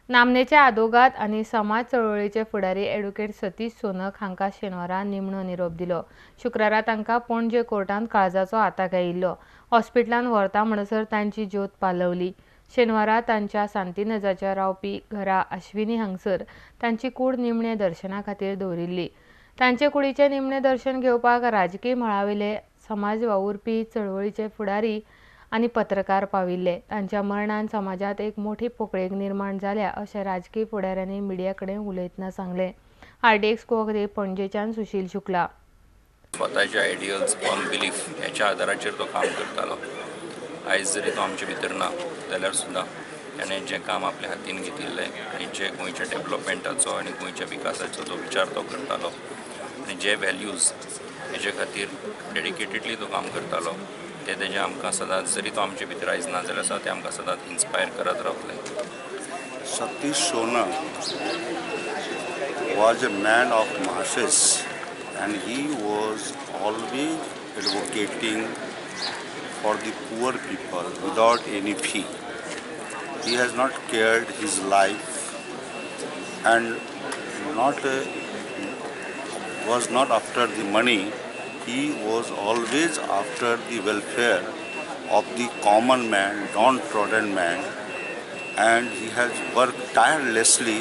नामनेचे आदोगाद आनी समाज चळवळीचे फुडारी ॲडव्होकेट सतीश सोनक हांकां शेनवारा निमणो निरोप दिलो. शुक्रारा तांकां पणजे कोर्टांत काळजाचो आताक आयिल्लो. हॉस्पिटलांत व्हरता म्हणसर तांची ज्योत पालवली. शेनवारा तांच्या सांतिनेजाच्या रावपी घरा आश्विनी हांगसर तांची कूड निमणे दर्शना खातीर दवरिल्ली. तांचे कुडीचें निमणें दर्शन घेवपाक राजकीय मळावेले समाज वावुरपी, चळवळीचे फुडारी आनी पत्रकार पाविल्ले. तांच्या मरणान समाजांत एक मोठी पोकळेक निर्माण जाल्या अशें राजकीय फुडाऱ्यांनी मिडिया कडेन उलयतना सांगलें. आरडीएक्स गोवा खातीर पणजेच्यान सुशील शुक्ला. स्वताचे आयडियल्स ऑन बिलीफ ह्याच्या आदाराचेर तो काम करतालो. आयज जरी तो आमचे भितर ना जाल्यार सुद्दां ताणें जें काम आपल्या हातीन घेतिल्लें आनी जे गोंयच्या डेवलपमेंटाचो आनी गोंयच्या विकासाचो जो विचार तो करतालो आनी जे व्हॅल्यूज हेजे खातीर डेडिकेटेडली तो काम करतालो ते तेजें आमकां सदांच, जरी तो आमचे भितर आयज ना जाल्यार सुद्दां ते आमकां सदांच इन्स्पायर करत रावतले. Satish Sonak was a man of masses and he was always advocating for the poor people without any fee. He has not cared his life and not was not after the money. He was always after the welfare of the common man, downtrodden man, and he has worked tirelessly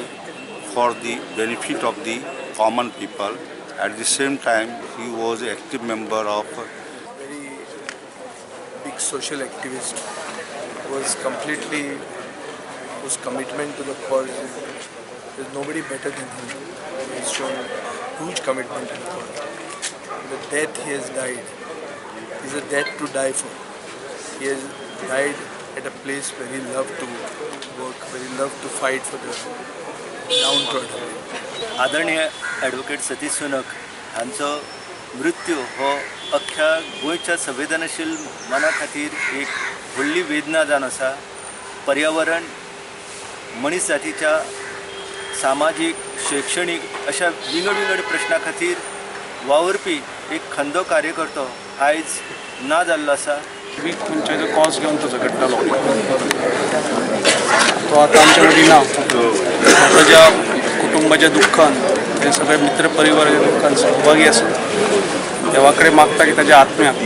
for the benefit of the common people. At the same time, he was an active member of very big social activist, was completely, whose commitment to the cause, there's nobody better than him. He has shown huge commitment to the cause. The death he has died is a death to die for. He has died at a place where he loved to work, where he loved to fight for the downtrodden. आदरणीय advocate Satish Sonak हांचो मृत्यू हो अख्ख्या गोंयच्या संवेदनशील मना खातीर एक व्हडली वेदना जावन आसा. पर्यावरण, मनीस जातीच्या सामाजीक, शैक्षणीक अशा विंगड विंगड प्रश्ना खातीर वावुरपी एक खंदो कार्यकर्तो आयज ना जाल्लो आसा. वीक खंयच्याय कॉज घेवन तो झगडटालो, तो आतां आमच्या मदीं ना. ताज्या कुटुंबाच्या दुख्खान, ते सगळे मित्र परिवाराच्या दुख्खान सहभागी आसा. देवा कडेन मागता की ताज्या आत्म्याक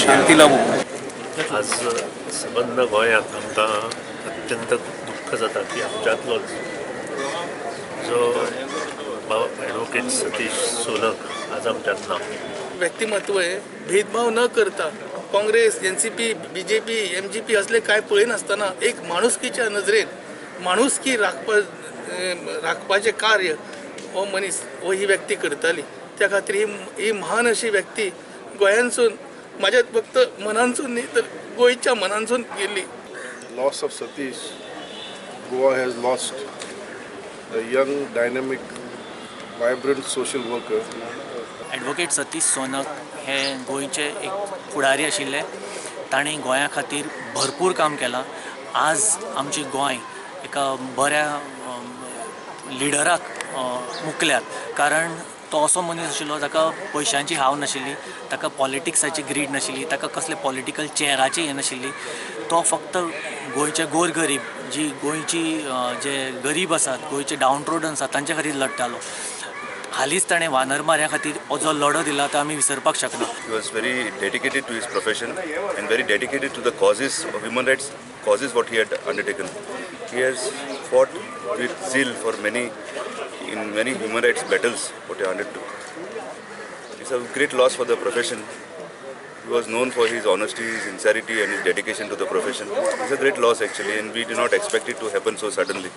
शांती लाभूं. आज सबंद गोंयांत आमकां अत्यंत दुख्ख जाता की आमच्यांतलोच जो बाबा ॲडव्होकेट सतीश सोनक आज आमच्यांत ना. व्यक्तिमत्व हे भेदभाव न करता काँग्रेस, एनसीपी, बीजेपी, एमजीपी असले काय पळयनासतना एक माणुसकीच्या नजरेन माणुसकी राखपाचें कार्य हो मनीस हो ही व्यक्ती करताली. त्या खातीर ही महान अशी व्यक्ती गोंयांसून, म्हाज्या फक्त मनांसून न्ही तर गोंयच्या मनांसून गेली. Loss of Satish, Goa has lost a young, dynamic, vibrant social worker. Advocate Satish Sonak हे गोंयचे एक फुडारी आशिल्ले. तांणी गोंया खातीर भरपूर काम केलां. आज आमची गोंय एका बऱ्या लिडराक मुकल्यात, कारण तो असो मनीस आशिल्लो ताका पयशांची हाव नाशिल्ली, ताका पॉलिटिक्साची ग्रीड नाशिल्ली, ताका कसले पॉलिटिकल चेराची हें नाशिल्ली. तो फक्त गोंयचे गोरगरीब, जी गोंयची जे गरीब आसात, गोंयचे डाउनट्रोडन आसात, तांचे खातीर लडटालो. हालींच ताणें वानरमाऱ्या खातीर जो लढो दिला तो आमी विसरपाक शकना. He was very dedicated to his profession and very dedicated to the causes of human rights causes what he had undertaken. He has fought with zeal for many in many human rights battles what he undertook. It's a great loss for the profession. He was known for his honesty, his sincerity and his dedication to the profession. It's a great loss actually, and we did not expect it to happen so suddenly.